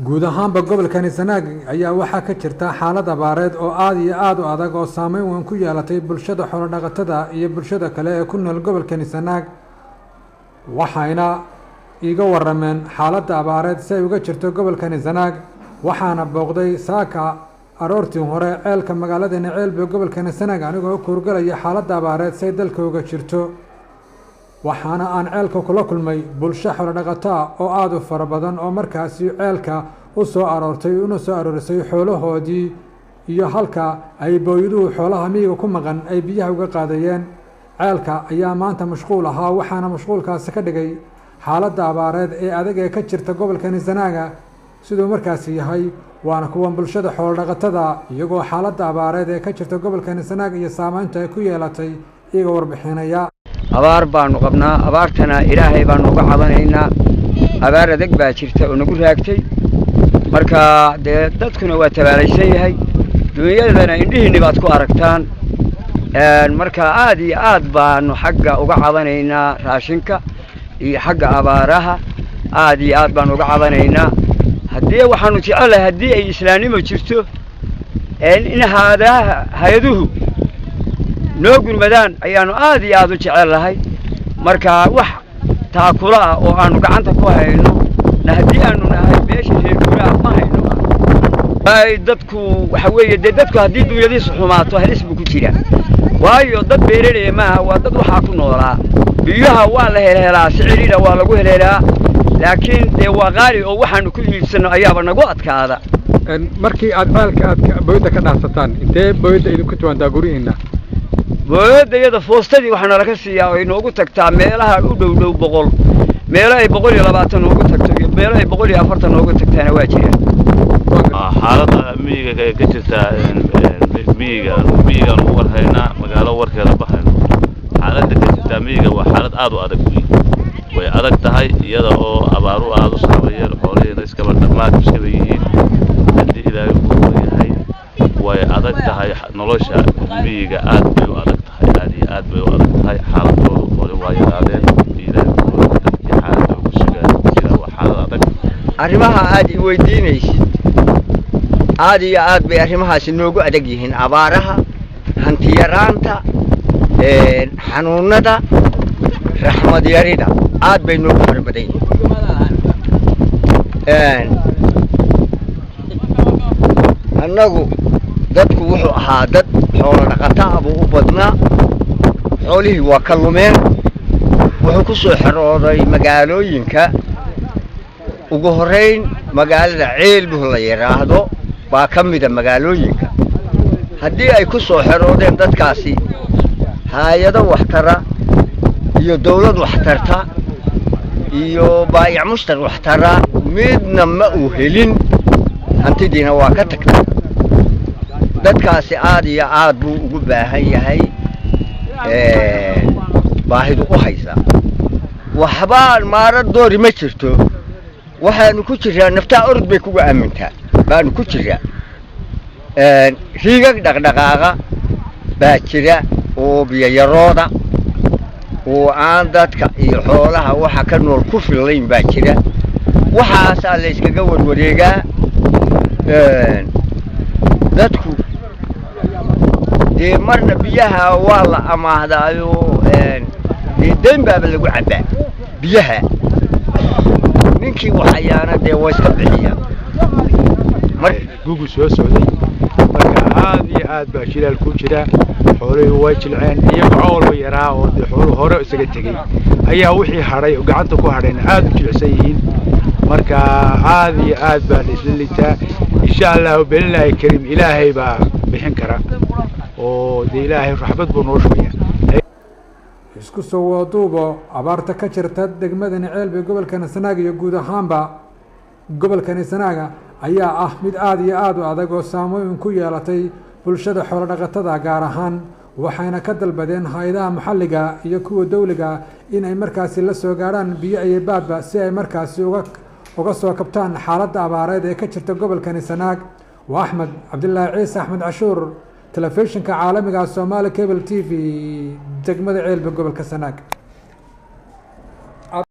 Guud ahaanba gobolkani Sanaag ayaa waxaa ka jirta xaalad abaareed oo aad iyo aad u adag oo saameyn weyn ku yeelatay bulshada xoolo-dhaqatada iyo bulshada kale ee ku nool gobolkani Sanaag. Waxayna iiga warameen xaaladda abaareed si ay uga jirto gobolkani Sanaag. Waxaana booqday saaka aroortii hore ceelka magaaladani Ceelbe gobolkani Sanaag, anigoo u kuurgalaya xaaladda abaareed si ay dalka uga jirto. Waxaana aan ceelka kula kulmay bulsho xoolo-dhaqato ah oo aada u fara badan oo markaasi ceelka u soo aroortay una soo aroorisay xoolahoodii iyo halka ay booyaduhu xoolaha miyiga ku maqan ay biyaha uga qaadayeen. Ceelka ayaa maanta mashquul ahaa, waxaana mashquulkaasi ka dhigay xaaladda abaareed ee adag ee ka jirta gobolkani Sanaaga siduu markaasi yahay. Waana kuwan bulshada xoolo-dhaqatada iyagoo xaaladda abaareed ee ka jirta gobolkani Sanaag iyo saameynta ay ku yeelatay iyaga warbixinaya. Abaar baanu qabnaa, abaartana Ilaahay baanu uga cabanaynaa. Abaar adag baa jirta oo nagu raagtay. Marka dee dadkuna waa tabaalaysan yahay, dunyadana indhihiinni baad ku aragtaan. Marka aad iyo aad baanu xagga uga cabanaynaa raashinka iyo xagga abaaraha, aad iyo aad baanu uga cabanaynaa. Haddii waxaanu jecelahay haddii ay islaamnimo jirto in haadaha hay-aduhu noo gurmadaan ayaanu aad iyo aad u jecel lahay. Marka wax taakula ah oo aanu gacanta ku hayno na haddii aanu nahay beesha reer guuraha ma hayno. Ay dadku waxa weeye dee dadku haddii dunyadiisu xumaato halis buu ku jiraa, waayo dad beeralaya maaha, waa dad waxaa ku noolaa. Biyaha waa la helhelaa, si cidhiidha waa lagu helhelaa, laakiin dee waa qaali oo waxaanu ku iibsanno ayaaba nagu adkaada. Markii aad ceelka aad booyadda ka dhaansataan, intee booyadda idinku timaantaa guryihiinna? Booyadda iyada foostadii waxaa nalaga siiyaa oo inoogu tagtaa meelaha u dhow dhow 100, meelo ay 120 noogu tagto iyo meelo ay 140 noogu tagtaana waa jiraan. Xaaladda miyiga ka jirta, miyiga miyigaan ugu warhaynaa, magaalo warkeeda baxayno. Xaaladda ka jirta miyiga waa xaalad aad u adag wey, way adag tahay iyada oo abaaru aad u saameeyeen, xoolihiina iskaba dhammaad iskaba yihiin. Haddii Ilaahay uu yahay, way adag tahay nolosha miyiga, aad bay u adag tahay, aad iyo aad bay u adag tahay xaaladoodu. Xooli waa yaraadeen. Haddii Ilaahay uu dadkii xaaladda ugu sugaan jira waa xaalad adag. Arrimaha aad i weydiinaysid aad iyo aad bay arrimahaasi noogu adag yihiin: abaaraha, hantiyaraanta, xanuunada, raxmad yarida, aad bay noogu fara badan yihiin. Annagu dadku wuxuu ahaa dad xoolo dhaqata ah buu u badnaa, xoolihii waa ka lumeen, wuxuu ku soo xerooday magaalooyinka. Ugu horrayn magaalada Ceelbuh la yidhaahdo baa ka mida magaalooyinka. Haddii ay ku soo xeroodeen dadkaasi, haayado waxtara iyo dawlad waxtarta iyo baa'ic mushtar waxtara midna ma uu helin, hantidiina waa ka tagtay. Dadkaasi aad iyo aad buu ugu baahan yahay, baahidu u haysaa. Waxbaan maarad doori ma jirto, waxaanu ku jiraa naftaa orod bay kuga aamintaa baanu ku jiraa. Riigag dhaqdhaqaaqa baa jira oo biyayarooda oo aan dadka iyo xoolaha waxa ka nool ku fillayn baa jira, waxaasaa la yskaga warwareegaa dadku. Dee marna biyaha waa la amaahdaayo, dee dayn baaba lagu cabbaa biyaha, ninkii waxayaana dee waa iska bixiyaa. Gugu soo socday, marka aad iyo aad baa jilaal ku jira, xoolihii way jilceen, iyagoo coolba yaraa oo dee xooluhu hore isaga tegey ayaa wixii hadhay oo gacanta ku hadhayna aad u jilicsan yihiin. Marka aad iyo aad baa la isla litaa. Insha Allahu bilaahi kariim, Ilaahay baa bixin kara oo dee Ilaahay raxmad buu noo shubaya. Isku soo waduubo, abaarta ka jirta degmadani Ceelbe gobolkani Sanaag iyo guud ahaanba gobolkani Sanaaga ayaa ah mid aada iyo aada u adag oo saameyn ku yeelatay bulshada xoolo-dhaqatada gaar ahaan. Waxayna ka dalbadeen hay-adaha maxalliga iyo kuwa dowliga in ay markaasi la soo gaadhaan biyo iyo baadba si ay markaasi uga soo kabtaan xaaladda abaareed ee ka jirta gobolkani Sanaag. Waa Axmed Cabdilaahi Ciise, Axmed Cashuur, telefishinka caalamiga Soomaali Cable TV, degmada Ceelbe, gobolka Sanaag.